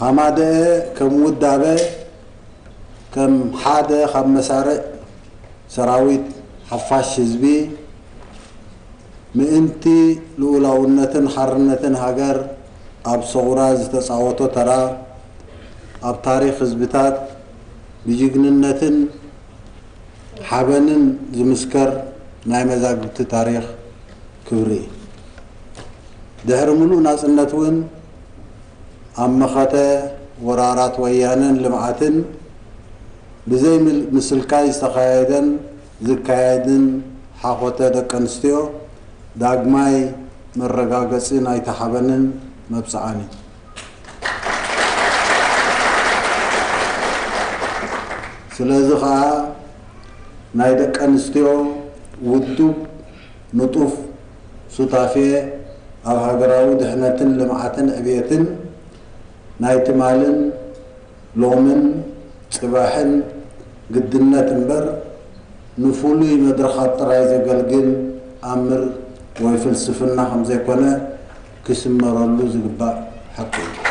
ሃማደኤ ከም ውዳበ፣ ከም ሓደ ካብ መሳርዕ ሰራዊት ሓፋሽ ህዝቢ፣ ምእንቲ ልኡላውነትን ሓርነትን ሃገር ኣብ ሰውራ ዝተጻወቶ ተራ፣ ኣብ ታሪኽ ህዝብታት ብጅግንነትን ሓበንን ዝምስከር ናይ መዛግብቲ ታሪኽ ክብሪ እዩ። ድሕሪ ምሉእ ናጽነት እውን ኣብ መኸተ ወራራት ወያነን ልምዓትን ብዘይ ምስልካይ ዝተኻየደን ዝካየድን ሓኾተ ደቂ ኣንስትዮ ዳግማይ መረጋገጺ ናይቲ ሓበንን መብጽዓን እዩ። ስለዚ ኸኣ ናይ ደቂ ኣንስትዮ ውዱብ ንጡፍ ሱታፌ ኣብ ሃገራዊ ድሕነትን ልምዓትን ዕብየትን ናይ ትማልን ሎምን ጽባሕን ግድነት እምበር፣ ንፍሉይ መድረኻት ጥራይ ዘገልግል ኣምር ወይ ፍልስፍና ከም ዘይኮነ ክስመረሉ ዝግባእ ሓቂ እዩ።